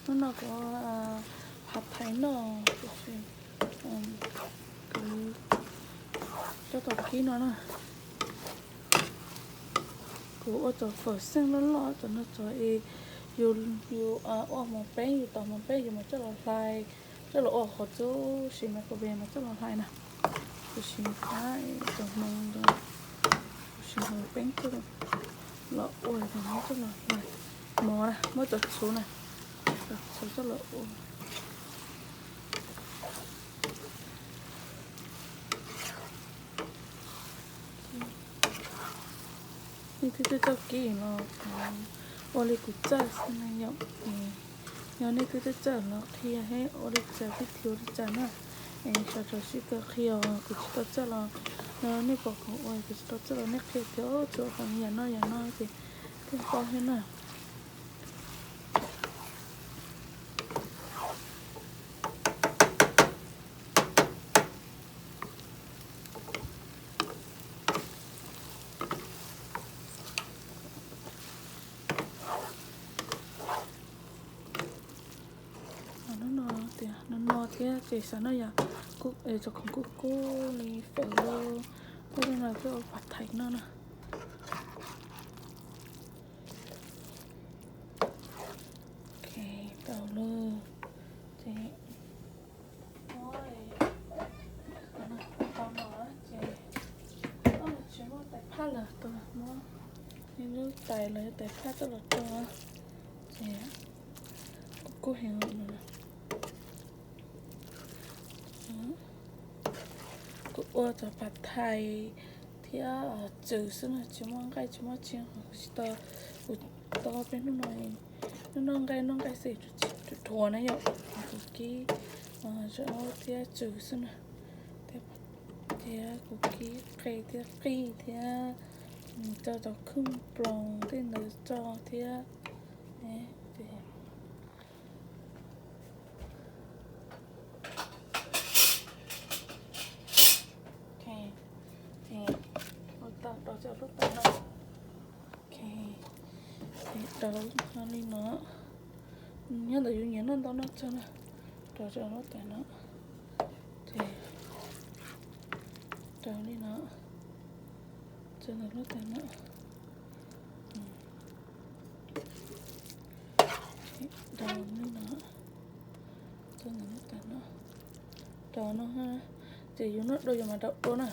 Hnub no kuv phav thaiv noj, kuv coj tau kib no na. Kuv ua cov fawm xeej loj loj, cov no cov es yus ua hmoov peeb, yus tau hmoov peeb yus mas coj los hlais, coj los ua qhov txuj sis mas kuv mas coj los hlais na. Kuv sim pab cov hmoov, kuv sim hmoov peeb coj los ua, coj los hlais. Mov na, muab cov txhuv na, cov txhuv coj los ua. Nej twb txawj txawj kib los ua li kuv txawj xwb na yom. Yog nej twb txawj txawj los qhia thiab ua li cas, tib thim ua li cas na, es sawv daws sib tau qhia. Kuv tsis tau txawj los, nej pom kuv ua kuv tsis tau txawj los nej qhia tias tsuas yam no yam no ces thiaj paub thiab na. Hnub no tias no no thiab ces xav noj yam, cov khoom kub kub li fawm los, tej no thiab ua phav thaiv no na. Tau lawm ces muab tau no ces tsis muaj tais phaj lawm, muab lub tais los yog tais phaj coj los rau ces kuv kuj heev lawm. Kuv ua cov phav thais thiab txwv xwb na, tsis muaj nqaij tsis muaj tsi, kuv tsis tau, kuv tau peb hnub no, hnub no nqaij noj nqaij xwb, dhuav na yom, kuv kib zaub thiab txwv xwb na, thiab kuv kib qe thiab qij thiab tso cov khwj ploos tej ntawd tso thiab. Ces ua tau rau cov lub tais no. Rau li no, nyob ntawm yus nyiam noj ntau noj tsawg na, rau cov lub tais no, ces rau li no, rau ntawm lub tais no. Rau li no, rau ntawm lub tais no, rau no, ces yus noj dua yus mam rau dua na.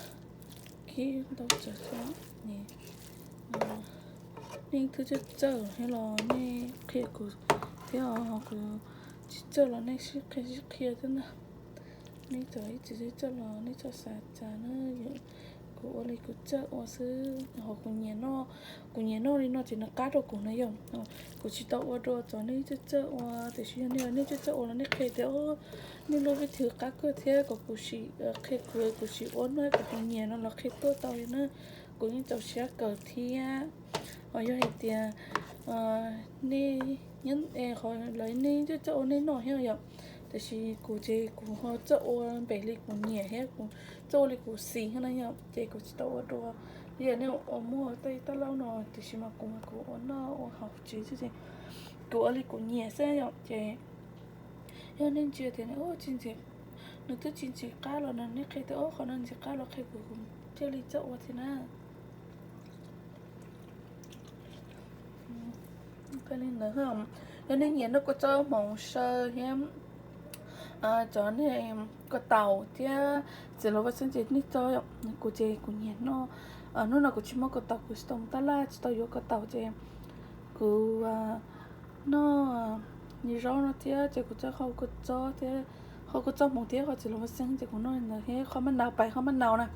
Kib ntau tsawg xwb. Nej twb txawj txawj thiab los nej qhia kuv thiab, kuv tsis txawj los nej sib qhia sib qhia thiab ntag. Nej cov ib txwm txawj txawj los nej txhob xav cas na, kuv ua li kuv txawj ua xwb, ho kuv nyiam noj, kuv nyiam noj li no ces nws qab rau kuv na yom. Kuv tsis tau ua dua cov nej txawj txawj ua, tiam sis yog nej, nej txawj txawj ua los nej qhia tias nej lub vib thwv qab kawg thiab kom kuv sim qhia kuv, kuv sim ua no, kuv tus nyiam no los qhia tuaj tau li na, kuv yeej txaus siab kawm thiab. Ho yog hais tias nej, qhov lawv nej txawj txawj ua nej noj thiab yom, tiam sis kuv ces kuv ho txawj ua npaum li kuv nyiam thiab kuv txawj ua li kuv xis thiab na yom, ces kuv tsis tau ua dua. Yog nej ua muag tej taj lauj no tiam sis mas kuv mas kuv ua noj ua haus tsev xwb ces kuv ua li kuv nyiam xwb yom, ces yog nej ntsia tias tsis ntxim, nws twb tsis ntxim qab los nej qhia tias qhov no ntxim qab los qhia kuv, kuv thiaj li txawj ua thiab na. Li ntawd, yog nej nyiam noj kua txob hmoov saw thiab cov nej, kua taus thiab txiv los vaj xeeb ces nej txo, kuv ces kuv nyiam noj. Hnub no kuv tsis muaj kua taus, kuv tsis tau mus tab laj, tsis tau yuav kua taus ces kuv noj zaub no thiab ces kuv txawm hau kua txob thiab, hau kua txob hmoov thiab qhov txiv los vaj xeeb ces kuv noj li ntawd thiab qhov maj nau, pais qhov maj nau na,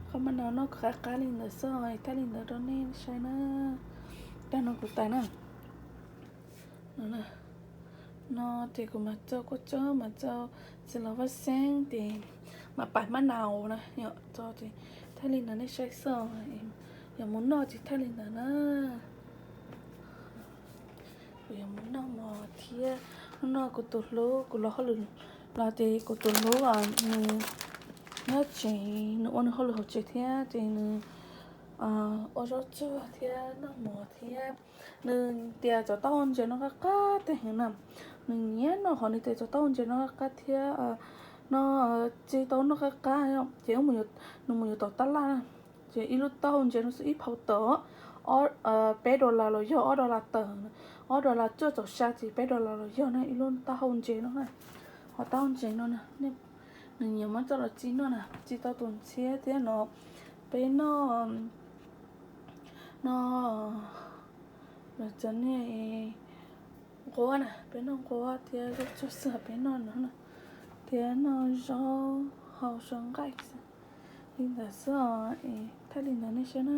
qhov maj nau noj kuv qab qab li ntawd xwb, thaij li ntawd rau nej saib na. Tag no kuv tais na. No ces kuv mam txo kua txob, mam txo txiv los vaj xeeb ces mam pais maj nau na, txo ces thaij li ntawd nej saib xwb, yog mus noj ces thaij li ntawd na. Kuv yuav mus noj mov thiab. Hnub no kuv tus hlub, kuv los hauj lwm los ces kuv tus hlub nws nyob tsev, nws ua nws hauj lwm hauv tsev thiab ces nws ua zaub tsuag thiab noj mov thiab. Nws tias cov taub hau ntses no qab qab tiag heev na. Nws nyiam noj qhov nws tes txog taub hau ntses no qab thiab. No tsis tau noj qab qab, ces nws mus yuav tom tab laj na. Ces ib lub taub hau ntses no xwb ib phau tawm peb dollar los yog ob dollar tawm, ob dollar cuaj caum xya ces peb dollar los yog na ib lub taub hau ntses no na. Ho taub hau ntses no na, nws nyiam muab coj los txiv noj na, txiv tau tus ntxhiab thiab no. Peb noj, no, los cov niag nquab na, peb noj nquab thiab zaub tsuag xwb peb noj no na, thiab noj zaub hau sau nqaij xwb. Li ntawd xwb os, thaij li ntawd nej saib na.